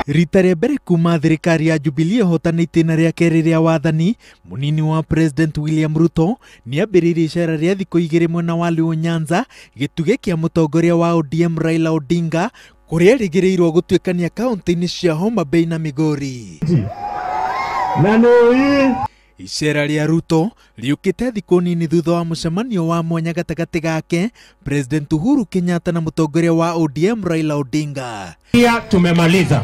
Rita rĩa mbere kuma thirikari ya Jubilee ĩhotanĩte itĩna rĩa kerĩ rĩa wathani, mũnini wa President William Ruto nĩambĩrĩirie icera rĩa thikũ igĩrĩ mwena wa Luo Nyanza, gĩtugĩ kĩa mũtongoria wa ODM Raila Odinga, kũrĩa erĩgĩrĩirwo gũtuĩkania kaunti-inĩ cia Homa Bay na Migori. Na nĩ Icera rĩa Ruto rĩũkĩte thikũ nini thutha wa mũcemanio wa mwanya gatagatĩ gake President Uhuru Kenyatta na mũtongoria wa ODM Raila Odinga. Pia tumemaliza.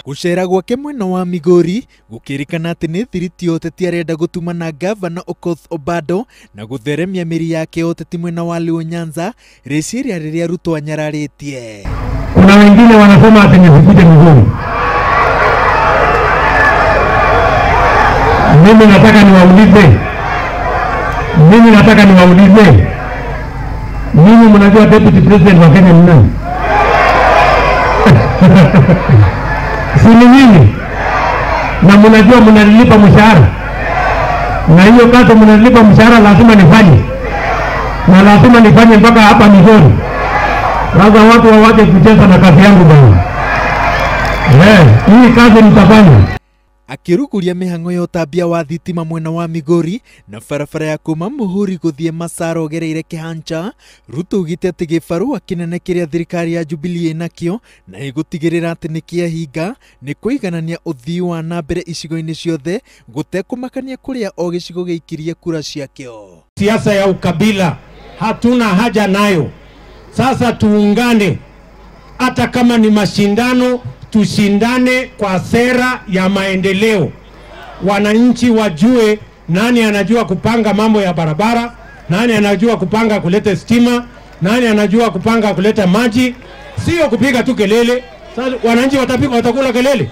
Gũcera gwake mwena wa Migori gũkĩrĩkana atĩ nĩ thiriti ya ũteti arenda gũtuma na gavana Okoth Obado na gũtheremia mĩri yake ya ũteti mwena wa Luo Nyanza, rĩciria rĩrĩa Ruto anyararĩtie. Kuna wengine wanasema ati nisikuje Migori. Mimi nataka niwaulize. Mimi nataka niwaulize. Mimi mnajua deputy president wa Kenya ni nani? Si ni mimi? Na mnajua mnanilipa mshahara. Na hiyo kazi mnanilipa mshahara lazima nifanye. Na lazima nifanye mpaka hapa Migori. Sasa watu waache kucheza na kazi yangu bwana. Hii kazi nitafanya. Akĩruguria mĩhang'o ya ũtambia wa thitima mwena wa Migori na barabara ya kuma Muhuri gũthiĩ Masara ũgereire Kĩhancha, Ruto augĩte atĩ gĩbarũa kĩnene kĩrĩa thirikari ya Jubilee ĩnakĩo na ĩgũtigĩrĩra atĩ nĩ kĩahinga nĩ kũiganania ũthii wa na mbere icigo-inĩ ciothe gũtekũmakania kũrĩa o gĩcigo gĩikirie kura ciakĩo. Siasa ya ukabila hatuna haja nayo. Sasa tuungane, hata kama ni mashindano tushindane kwa sera ya maendeleo. Wananchi wajue nani anajua kupanga mambo ya barabara, nani anajua kupanga kuleta stima, nani anajua kupanga kuleta maji, sio kupiga tu kelele. Sasa wananchi watapiga, watakula kelele.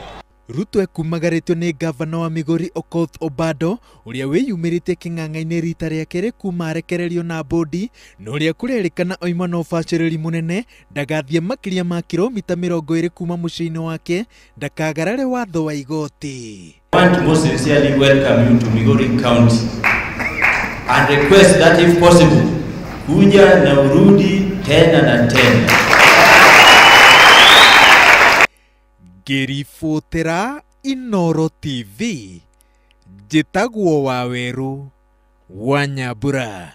Ruto ekumagarĩtio nĩ gavana wa Migori Okoth Obado ũrĩa wĩyumĩrĩtie kĩng'ang'a-inĩ rita rĩa kerĩ kuma arekererio na bodi na ũrĩa kũrerĩkana oima na ũbacĩrĩri mũnene ndagathiĩ makĩria ma kilomita 20 kuma mũciĩ-inĩ wake ndakagarare watho wa igoti. I want to most sincerely welcome you to Migori County and request that if possible kuja na urudi tena na tena. Ngĩribotera Inooro TV, njĩtagwo Wawerũ wa Nyambura.